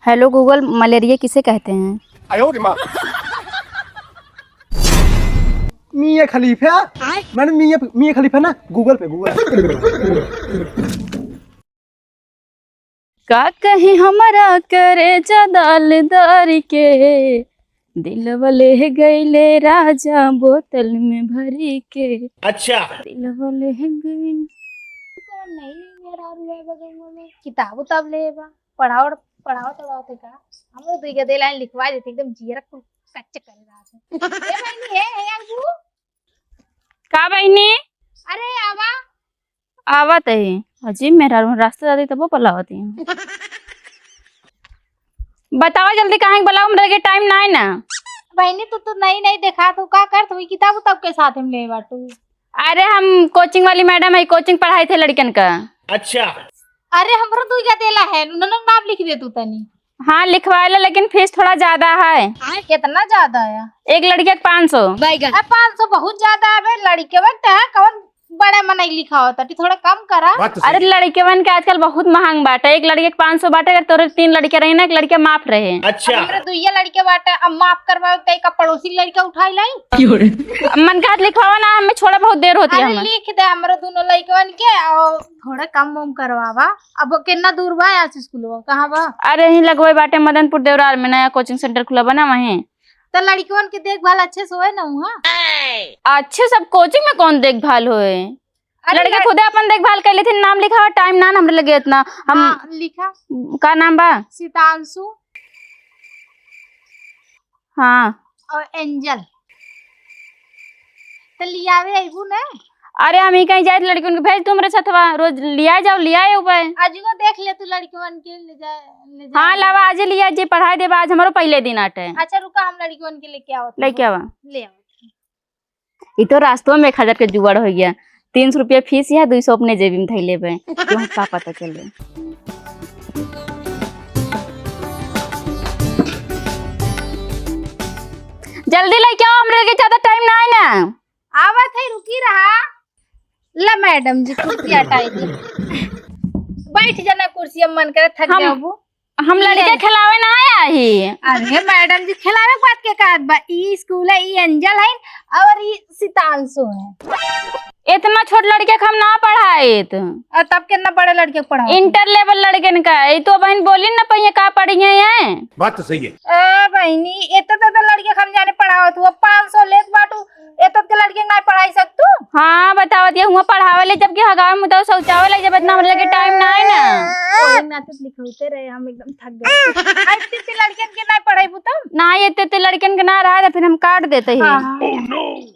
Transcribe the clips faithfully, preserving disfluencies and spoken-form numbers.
Hello Google, मलेरिया किसे कहते हैं? आयो रे माँ। मियाँ खलीफा? मैंने मियाँ, मियाँ खलीफा ना, Google पे, Google पे। का कहीं हमरा करेजा दालदार के, दिलवा ले गईले राजा बोतल में भरी के। अच्छा। दिलवा ले गईले। कौन नहीं मेहरारू है बगल में? किताब उताब ले बा, पढ़ाओ, पढ़ाओ तो बात है का? हमरो दुई गदे लाइन लिखवा देते, एकदम जियरा कुल कच्चे करे रहा था। ए बहिनी, हे, हे अंगू। का बहिनी? अरे आवा। आवत है। अजीब मेहरारू, रास्ता जाती तबो पलावत है। बतावा जल्दी, काहे के बुलाओ, हमरा लगे टाइम ना है ना। बहिनी, तू तो नई नई देखा, तू का करत हुई? किताब उताब के साथ में ले बाटू? अरे हम कोचिंग वाली मैडम है, कोचिंग पढ़ाई थे लड़कन का। अच्छा। अरे हमरो दुई गदेला है, उन्होंने नाम लिख दे तू तनी। हाँ लिखवाए ला, लेकिन फीस थोड़ा ज्यादा है। कितना ज्यादा है? एक लड़के के पाँच सौ। बैगन। अरे पाँच सौ बहुत ज्यादा है बे, लड़के वक्त है, कौन बड़े मनई लिखा होता, तू थोड़ा कम करा। बात तो सही अरे है। लड़केवन के आजकल बहुत महंग बाटे, एक लड़के के पाँच सौ बाटे, अगर तोरे तीन लड़के रहे ना, एक लड़के माफ रहे। अच्छा। अब हमरे दुइया लड़के बाटे, अब माफ करवाओ, तय का पड़ोसी लड़का उठाई लाई। अब मन का हाथ लिखवावा ना, हमें छोड़ा, बहुत देर होती है अरे हमें। लिख दे हमरे दोनों लड़कवन के, और थोड़ा कम वम करवावा। अब वो कितना दूर बा यहाँ से स्कूल, वो कहाँ बा? अरे यहीं लगवे बाटे मदनपुर देवरार में नया कोचिंग सेंटर खुला बा ना, वहीं। तो लड़कियों की देखभाल अच्छे से होए ना वहाँ? अच्छे सब कोचिंग में कौन देखभाल होए? अरे लड़के लड़- खुदे अपन देखभाल कर लेते, नाम लिखा हुआ, टाइम ना हमरे लगे इतना। हम हाँ, लिखा। का नाम बा? सीतांशु। हाँ। और एंजल। तो लियावे अइबू ना? अरे हम ही कहीं जाए तो लड़कियों के भेज तू हमरे साथवा, रोज लिया जाओ, लिया आयो बे। आजुओ देख ले तू लड़कियों के ले जा, ले जा। हाँ लावा, आज ही लिया जे पढ़ाई देबा, आज हमारो पहले दिन आटे। अच्छा रुका, हम लड़कियों के लेके आओ। लेके आवा। ले आओ। ई तो रास्तों में एक हजार के जुगाड़ हो गया। तीन सौ रुपया फीस या दुई सौ अपने जेबी में धई लेबे, क्यों का पता चले। जल्दी लेके आओ, हमरे लगे ज्यादा टाइम ना है ना। आवत है, रुकी रहा। ले मैडम जी, कुर्सी हटाई दी। बैठ जाना कुर्सी, अब मन करे थक हम जाबू। हम लड़के ले। खिलावे ना आया ही। अरे मैडम जी, खिलावे के बात के कहत बा? ई स्कूल है, ई एंजल है और ई सीतांशु है। इतना छोट लड़के के हम ना पढ़ाइत। और तब कितना बड़े लड़के के पढ़ाओ? इंटर लेवल लड़कन का। ई तो बहन बोली ना पहिए का पढ़िए हैं। बात तो सही है। ए बहनी, इतना तो, तो लड़के के हम जाने पढ़ावत हुआ, पाँच सौ लेत बाटू, एतत के लड़के के नाई पढ़ाई सकतू? हाँ, बतावत ये हुआ पढ़ावे ले, जबकि हगावे मुताव शौचावे ले, जब इतना हमरे लगे टाइम ना है ना। ओही नाते लिखौते रहे, हम एकदम थक गए। आ, इतने, इतने लड़कियन के नाई पढ़ाई बुतम? ना, ये इतने, इतने लड़कियन के ना रहा, तो फिर हम काट देते हैं। हाँ।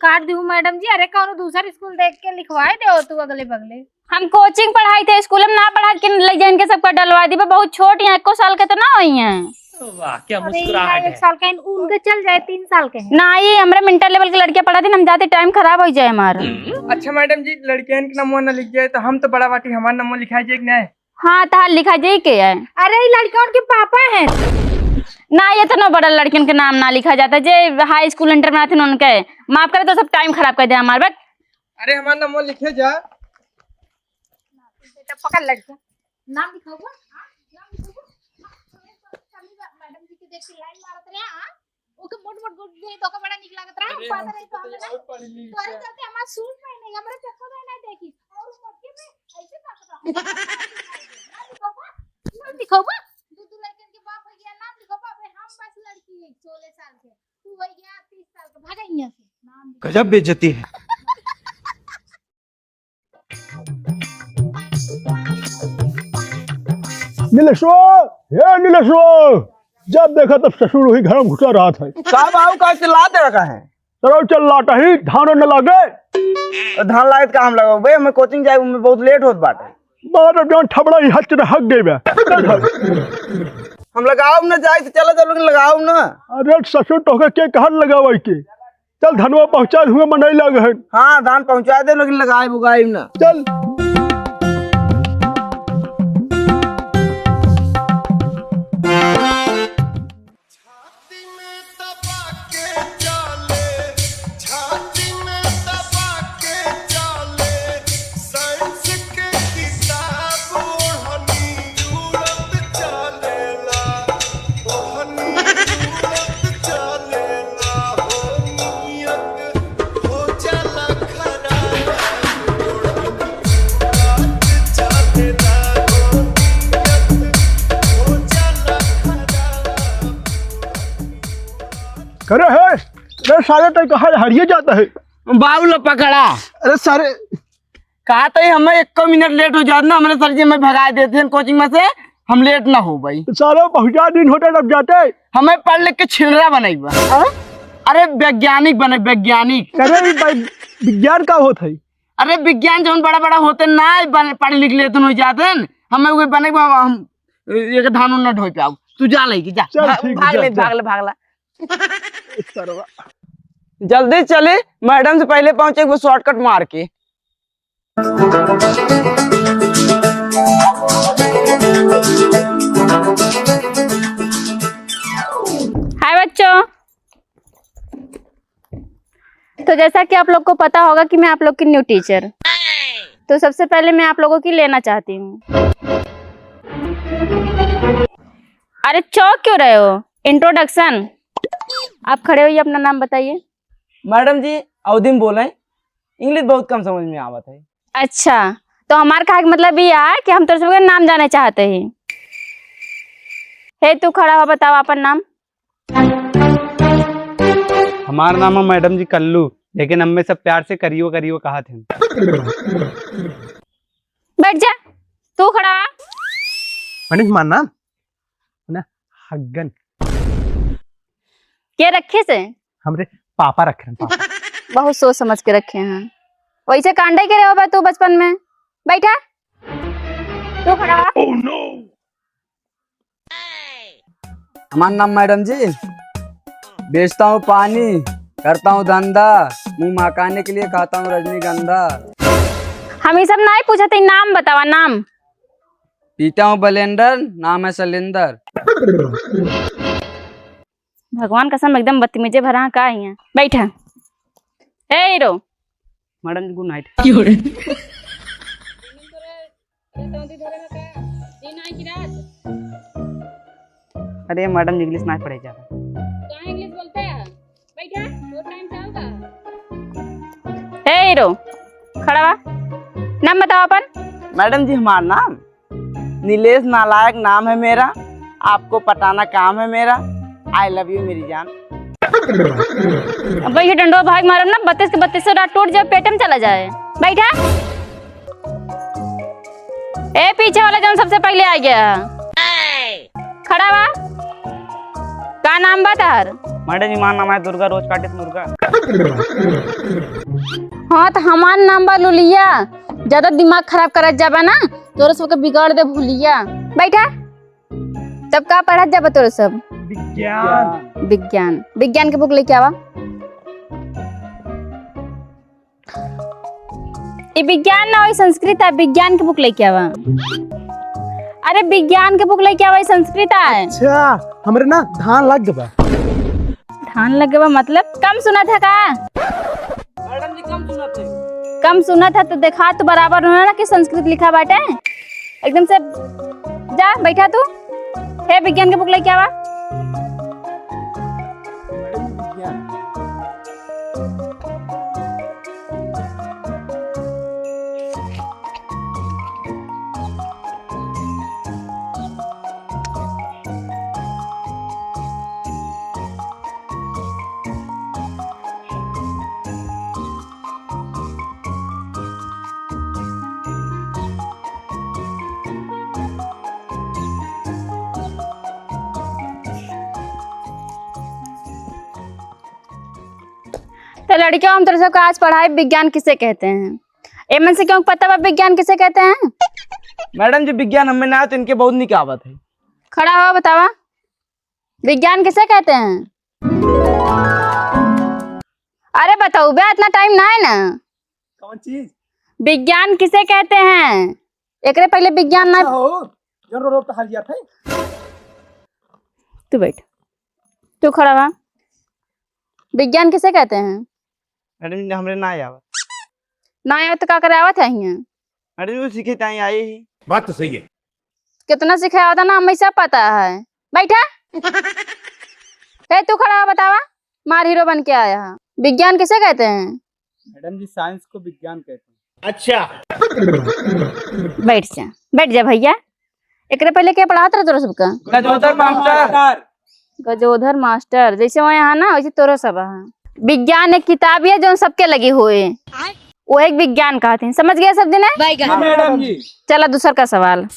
काट दू मैडम जी, अरे कौनो दूसर स्कूल देख के लिखवाए दे तू अगले बगले। हम कोचिंग पढ़ाई थे, स्कूल में ना पढ़ा के ले जाइन के सबका डलवा दी, बहुत छोट हैं, एको साल के तो ना होई हैं। वाह, क्या अरे, मुस्कुराहट यार, है। एक साल के हैं, उनके चल जाए, तीन साल के हैं। ना, ये हमरा इंटर लेवल के लड़कियां पढ़ा दिन, हम जाते टाइम खराब हो जाए हमारा। अच्छा मैडम जी, लड़कियन के नमवा ना लिख जाए तो हम तो बड़ा बाटी, हमार नमवा लिखा जाए कि नहीं? हाँ, तहार लिखा जाए के है? अरे, ये लड़कियों के पापा हैं। ना, ये तो ना बड़ा लड़कियन के नाम ना लिखा जाता, जे हाई स्कूल इंटर में आते हैं उनके। माफ करे तो सब टाइम खराब कर दे हमार, बट। अरे, हमार नमवा लिखे जा। बेटा, पकड़ लड़का। नाम लिखावा? हाँ, नाम लिखावा? हाँ, चल, चल, चल, मैडम जी के देख के लाइन मारत रहे, हाँ? ओके, मोट मोट गुड दे, तो का बड़ा निक लागत रहा, हम पाता रहे, तो हमने और पढ़ ली तोरे क्या? चलते हमार सूट पहने, हमरा चक्कर में नहीं देखी, और मोटके में ऐसे बात रहा। नाम लिखावा? नाम लिखावा? दू दू लड़कन के बाप हो गया, नाम लिखावा? अबे हम बस लड़की है, सोलह साल के, तू हो गया तीस साल के, भागा यहाँ से। नाम लिखा। गजब बेइज्जती है। नीलेश्वर, हे नीलेश्वर, जब देखा तब ससुर वही घर में घुसा रहत है। का बाबू, का चिल्लात रहा है? सरौ चल लाटा ही, धान न लागे। तो धान लागे तो का हम लगाओ बे, हमें कोचिंग जाए, उनमें बहुत लेट होत बाटे। बार जौन ठबड़ा ही हच हक गई बे। हम लगाओ न जाए तो चला चलो, लेकिन लगाओ न। अरे ससुर, तोहके के कहन लगावे के? चल धनवा पहुँचा दे, हुआ मनई लग है। हाँ, धान पहुँचा दे, लेकिन लगाई बुगाई ना। चल। छाती में दबा के चाले, छाती में दबा के चाले, साइंस के किताब ओढ़नी उड़त चलेला। करे है, अरे सारे तै कहाँ हरिये जाता है? बाबू ला पकड़ा। अरे सारे। कहा तै हमें एक मिनट लेट हो जात ना, हमरे सर जी हमें भगाए देते हैं कोचिंग में से, हम लेट ना हो भाई। सारे पहुँचा दिन होते तब जाते। हमें पढ़ लिख के छिनरा बनइबा। हाँ? अरे वैज्ञानिक बने, वैज्ञानिक। अरे ई भाई, विज्ञान का होत है? अरे विज्ञान जौन बड़ा बड़ा होते ना, बने, पढ़ लिख लेते हो जाते हैं, हमें वो बने हम एक धान न ढोई पाओ। तू जा लेके जा। चल, भा-, ठीक है, भाग जा, ले, जा। भाग ले, भाग ले। सरवा। जल्दी चले, मैडम से पहले पहुंचे, वो शॉर्टकट मार के। हाय बच्चों, तो जैसा कि आप लोग को पता होगा कि मैं आप लोग की न्यू टीचर, तो सबसे पहले मैं आप लोगों की लेना चाहती हूँ। अरे चौंक क्यों रहे हो? इंट्रोडक्शन, आप खड़े होइए, अपना नाम बताइए। मैडम जी, अवधी में बोले, इंग्लिश बहुत कम समझ में आवत है। अच्छा, तो हमार कहे के मतलब ये है कि हम तोर सबके नाम जाने चाहते हैं। हे, तू खड़ा हो, बताओ अपन नाम। हमार नाम है मैडम जी कल्लू, लेकिन हमें सब प्यार से करियो करियो कहा थे। बैठ जा, तू खड़ा हो। मैडम जी, हमार नाम ना हग्गन। के रखे से? हमरे पापा रखे हैं, पापा। बहुत सोच समझ के रखे हैं। वैसे कांडे करे हो बे तू बचपन में। बैठा, तू खड़ा हो। हमार नाम मैडम जी, बेचता हूँ पानी, करता हूँ धंधा, मुंह महकाने के लिए खाता हूँ रजनीगंधा। हम ये सब नहीं पूछते, नाम बतावा, नाम। पीता हूँ ब्लेंडर, नाम है सिलेंडर। भगवान कसम, एकदम बदतमीजे भरा का हियाँ। बैठा। ए हीरो। मैडम जी, गुड नाइट। क्यों रे? अरे मैडम, इंग्लिश ना पढ़े ज्यादा। कहाँ इंग्लिश बोलते हैं? बैठा, वो टाइम क्या होगा? ए हीरो, खड़ा हुआ। नाम बताओ अपन। मैडम जी, हमार नाम नीलेश नालायक नाम है मेरा, आपको पटाना काम है मेरा। I love you मेरी जान। अब ये डंडो भाग मारब ना, बत्तीस के बत्तीस रात टूट जाए, पेट में चला जाए। बैठा। ए पीछे वाला जौन सबसे पहले आ गया, खड़ा हुआ। का नाम बा तोहार? मैडम जी, हमार नाम है दुर्गा, रोज काटे मुर्गा। हाँ, तो हमार नाम बा लुलिया। ज्यादा दिमाग खराब करत जाबा ना, तोरे सबके बिगाड़ दे भुलिया। बैठा। तब का पढ़त जाबा तोरे सब? विज्ञान। विज्ञान। विज्ञान के बुक लेके आवा। ई विज्ञान ना होई, संस्कृत है। विज्ञान के बुक लेके आवा। अरे विज्ञान के बुक लेके आवा, ई संस्कृत है। अच्छा, हमरे ना धान लग गबा। धान लग गबा मतलब कम सुनत है का? मैडम जी, कम सुनत है। कम सुनत है तो देखा तो बराबर होना ना कि संस्कृत लिखा बाटे। एकदम से जा, बैठा तू। हे, विज्ञान के बुक लेके आवा। तो लड़कियों, हम तोरे सबका आज पढ़ाई विज्ञान किसे कहते हैं। एमन से क्यों पता बा विज्ञान किसे कहते हैं? मैडम जी, विज्ञान हमें ना आए तो इनके बहुत निक आवत है। खड़ा हो, बतावा, विज्ञान किसे कहते हैं? अरे बताओ बे, इतना टाइम ना है ना। कौन चीज? विज्ञान किसे कहते हैं? एकरे पहले विज्ञान ना। अच्छा हो, जन रो रो तो हाल जात है। तू बैठ, तू खड़ा हुआ। विज्ञान किसे कहते हैं? मैडम जी, हमरे ना आवत। ना आवत तो का करे आवत है हियां? मैडम जी, वो सीखे ताई आए ही। बात तो सही है। कितना सिखाया था ना, हमें सब पता है। बैठा। हे, तू खड़ा हो, बतावा। मार हीरो बन के आया है। विज्ञान किसे कहते हैं? मैडम जी, साइंस को विज्ञान कहते हैं। अच्छा। बैठ जा, बैठ जा भैया। एकरे पहले के पढ़ात रहे तोरा सबका? गजोदर मास्टर। गजोधर मास्टर, जैसे वहाँ यहाँ ना, वैसे तोरो सब है। विज्ञान एक किताब है, जो सबके लगी हुए, वो एक विज्ञान कहते हैं। समझ गया सब जने? हाँ, मैडम जी। चला, दूसर का सवाल।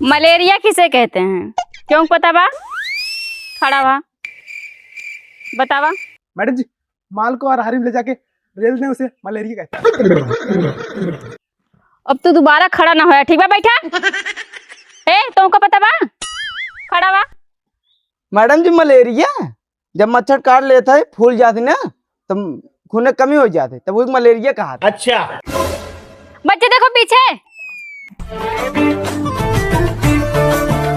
मलेरिया किसे कहते हैं? क्यों पता बा? खड़ा बा, बतावा। मैडम जी, माल को आहारी में ले जाके रेल दें, उसे मलेरिया कहते हैं। अब तू दोबारा खड़ा ना होया, ठीक बा? बैठा। ए, तुमको पता बा? खड़ा बा। मैडम जी, मलेरिया जब मच्छर काट लेता है, फूल जाते ना, तब खून में कमी हो जाते, तब वो मलेरिया कहा था। अच्छा। बच्चे देखो पीछे।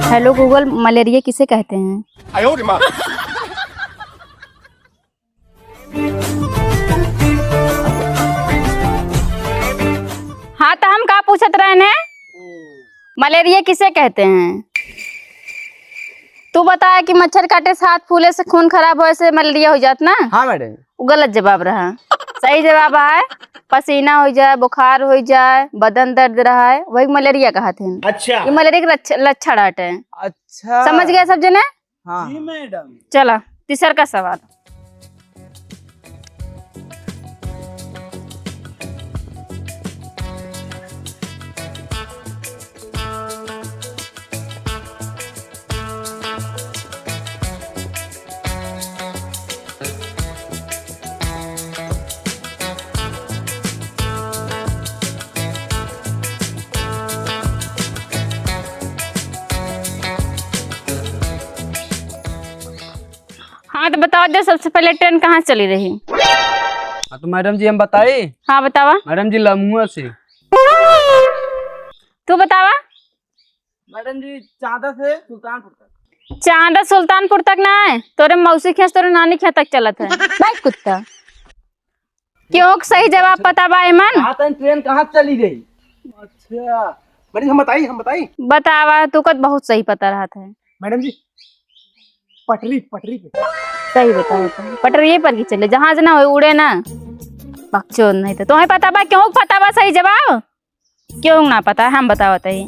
हेलो गूगल, मलेरिया किसे कहते हैं? आयो रे माँ। हाँ, तो हम का पूछत रहन है, मलेरिया किसे कहते हैं? तू बताया कि मच्छर काटे से हाथ फूले से, खून खराब होए से मलेरिया हो जात ना? हाँ मैडम। वो गलत जवाब रहा। सही जवाब है, पसीना हो जाए, बुखार हो जाए, बदन दर्द रहा है, वही मलेरिया कहत हैं। अच्छा। ये मलेरिया के लक्ष-, लक्षण आटे। अच्छा। समझ गया सब जने? हाँ। जी मैडम। चला, तीसर का सवाल। हाँ, तो बतावा दे, सबसे पहले ट्रेन कहाँ से चली रही? हाँ, तो मैडम जी, हम बताई? हाँ, बतावा। मैडम जी, लम्हुआ से। तू बतावा। मैडम जी, चांदा से सुल्तानपुर तक। चांदा सुल्तानपुर तक ना है, तोरे मौसी खेस, तोरे नानी खेस तक चलत है। बैठ कुत्ता। क्यों सही जवाब पता बा एमन? हाँ, तो ट्रेन कहाँ से चली रही? अच्छा, मैडम, हम बताई, हम बताई। बतावा, तू कत बहुत सही पता रहत है। मैडम जी, पटरी, पटरी पे। सही बतावा, पटरी पर की चले, जहाज ना हो, उड़े ना। बकचोद नहीं तो, तुम्हें पता बा, क्यों पता बा सही जवाब? क्यों ना पता है, हम बतावत ही।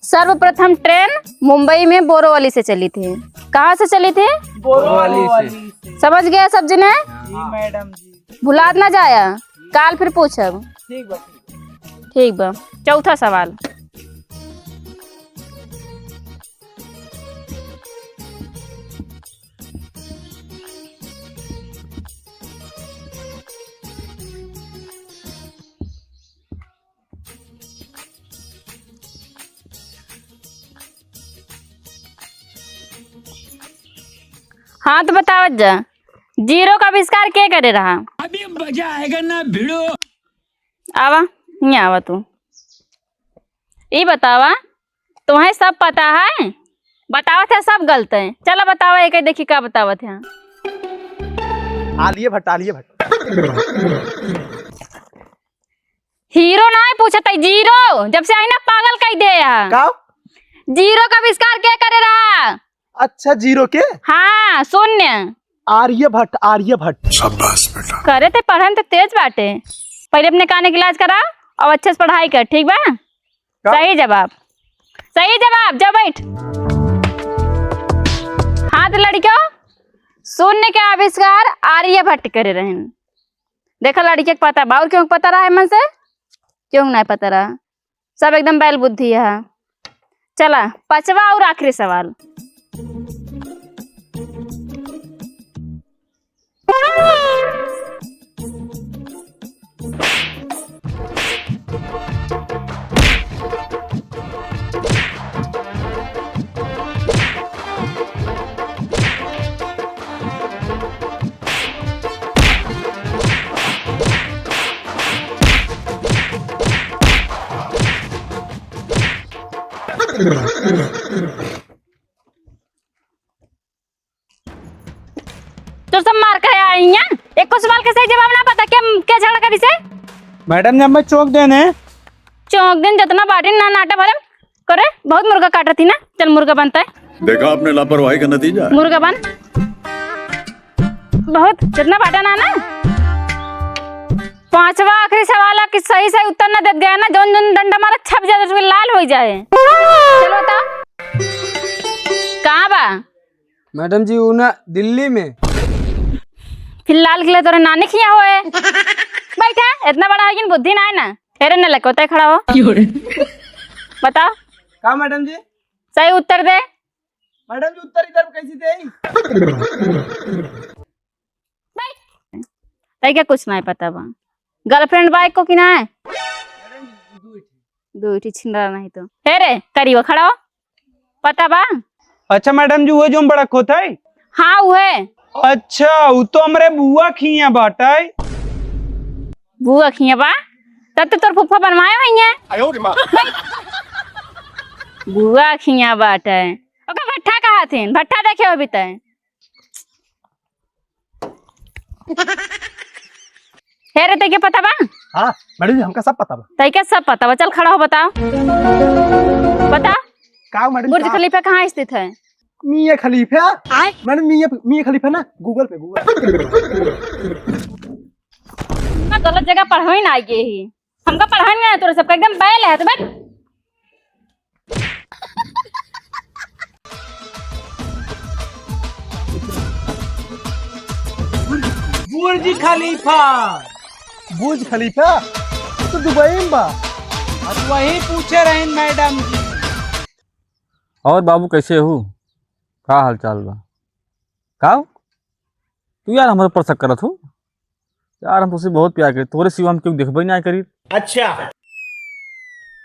सर्वप्रथम ट्रेन मुंबई में बोरोवली से चली थी। कहाँ से चली थी? बोरोवली से। समझ गया सब जने? जी मैडम जी। भुलात ना जाया, काल फिर पूछब। ठीक बा, ठीक बा। ठीक बा। चौथा सवाल। हाँ, तो बतावत जा, जीरो का आविष्कार के करे रहा? अभी मजा आएगा ना भिड़ो। आवा, हियाँ आवा तू। ई बतावा, तुम्हें सब पता है? बतावत है सब गलत है। चला बतावा, एक देखी का बतावत है। आलिया भट्ट, आलिया भट्ट। हीरो ना है पूछत है, जीरो। जब से आई ना पागल कई दे है। का? जीरो का आविष्कार के करे रहा? अच्छा, जीरो के? हाँ, शून्य। आर्यभट्ट, आर्यभट्ट। शाबाश बेटा। करे ते पढ़न ते तेज बाटे। पहले अपने काने के इलाज करा और अच्छे से पढ़ाई कर, ठीक बा? का? सही जवाब, सही जवाब। जा बैठ। हाँ तो लड़कियों, शून्य के आविष्कार आर्यभट्ट करे रहन। देखा लड़किया के पता बा, और क्यों पता रहा है मन से? क्यों नहीं पता रहा? सब एकदम बैल बुद्धि है। चला, पाँचवा और आखिरी सवाल। तो सब मार के आई हैं। एको सवाल के सही जवाब ना पता, के, के झगड़ा करी से? मैडम, जब मैं चौक देने, चौक दिन जितना बाटी ना नाटा भरे, करे, बहुत मुर्गा काटत ही ना, चल मुर्गा बनता है। देखा आपने लापरवाही का नतीजा है। मुर्गा बन, बहुत जितना बाटा ना, ना। पांचवा आखिरी सवाल है कि सही सही उत्तर ना देत गया ना, जौन जौन डंडा मारा छप जाए, उसमें लाल हो जाए। चलो बताओ, कहाँ बा? मैडम जी, उ ना दिल्ली में। फिर लाल किला तोरे नानी खिया होए। बैठा, इतना बड़ा है कि बुद्धि ना है ना। अरे न लको, तय खड़ा हो। क्यों रे? बताओ। का मैडम जी? सही उत्तर दे। मैडम जी, उत्तर इधर कैसे दे? बैठ। तय क्या कुछ नहीं पता बा? गर्लफ्रेंड बा एको कि ना है? मैडम जी, दो ही। दो ही छिंदरा नहीं तो। हे रे, करियो खड़ा हो। पता बा? अच्छा मैडम जी, वो जो बड़ा खोत है? हाँ, उहे। अच्छा, उ तो हमरे बुआ खिया बाटे। बुआ खिया बा? तब तो तोर फूफा बनवाए होइहें। आयो रे माँ। बुआ खिया बाटे। ओकर भट्ठा कहा थिन? भट्ठा देखे हो भी तय। हे रे, तैके पता बा? हाँ, मैडम जी, हमका सब पता बा। तैके सब पता बा? चल, खड़ा हो, बताओ। बता। का मैडम, बुर्ज का? खलीफा कहाँ स्थित है? मियाँ खलीफा? आय? मैडम, मियाँ, मियाँ खलीफा ना, Google पे, Google। ना, गलत जगह पढ़वे ना आइगे ही। हमका पढ़ाई ना है तोरे सबका, एकदम बैल है, तो बैठ। बुर्ज खलीफा। बुर्ज खलीफा? तो दुबई में बा। अब वही पूछे रहे मैडम जी। और बाबू, कैसे हो? का हाल चाल बा? का हो? तू यार हमरे ऊपर शक करत हो? यार, हम तोसे बहुत प्यार करी, तोरे सिवा हम केहू देखबे ना करी। अच्छा।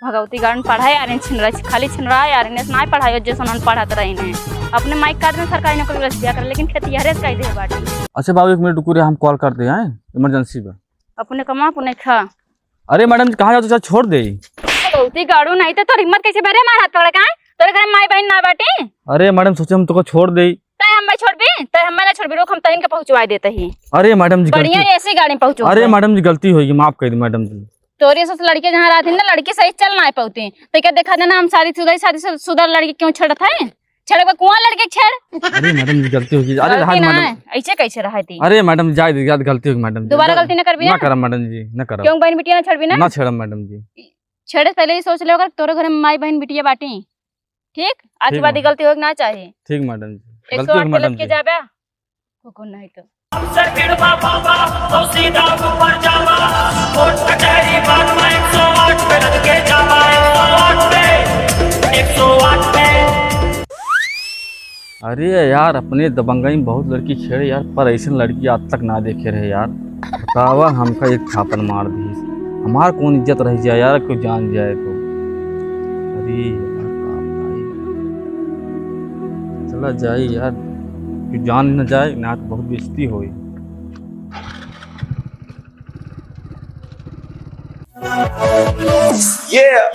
भगवती गार्डन पढ़ा यार, इन छिनरा, खाली छिनरा यार, इन्हें ना पढ़ाई, जैसे उन्होंने पढ़त रही ने। अपने माइक काट में सरकारी नौकरी वाला बिया कर, लेकिन खेती हरे से कह दे बाटी। अच्छा बाबू, एक मिनट रुको रे, हम कॉल करते हैं, इमरजेंसी बा। अपने कमा, अपने खा। अरे मैडम, कहाँ जाओ तो छोड़ दे। भगवती गाड़ू, नहीं तो तोर हिम्मत कैसे भरे हमार हाथ पकड़ के, आए? तोरे घर माई बहन ना बाटी? अरे मैडम, सोचे हम तोको छोड़ दे। तय हम्मे छोड़बी? तय हम्मे ना छोड़बी, रुक, हम तहिन के पहुँचवाए देते ही। अरे मैडम जी, बढ़िया गलती, एसी गाड़ी में पहुँचो। अरे मैडम जी, गलती होगी, माफ कर दी मैडम जी। तोरी से लड़के जहाँ रहती ना, लड़के सही चल ना पाती। तो क्या देखा देना, हम शादी शुदा, शादी शुदा लड़के क्यों छेड़त है? छेड़े को कुआं लड़के छेड़। अरे मैडम जी, गलती होगी। अरे गलती रहन ना मैडम। है, ऐसे कैसे रहती? अरे मैडम, जाए दी, गलती होगी मैडम जी। दोबारा गल-, गलती ना करबी ना? ना करम मैडम जी, ना करम। क्यों बहन बिटिया ना छेड़बी ना? ना छेड़म मैडम जी। छेड़े से पहले ही सोच ले, अगर तोरे घर में माई बहन बिटिया बाटी, ठीक? आज ठीक बाद मैडम। गलती होए के ना चाही। ठीक मैडम जी। गलती होए के एक सौ आठ पे मैडम लग के जी। जाबे, को, को नहीं तो। हमसे भिड़वा बाबा, तो सीधा ऊपर जावा। कोर्ट कचहरी बाद में एक सौ आठ पे लग के जावा, एक सौ आठ पे, एक सौ आठ पे। अरे यार, अपने दबंगई में बहुत लड़की छेड़े यार, पर ऐसन लड़की आज तक ना देखे रहे यार। बतावा, हमका एक थापन मार दी, हमार कौन इज्जत रह जाए यार, कोई जान जाए तो। अरे यार, का बताई? चला जाए यार, कोई जान न जाए, ना तो बहुत बेइज्जती होई। Yeah।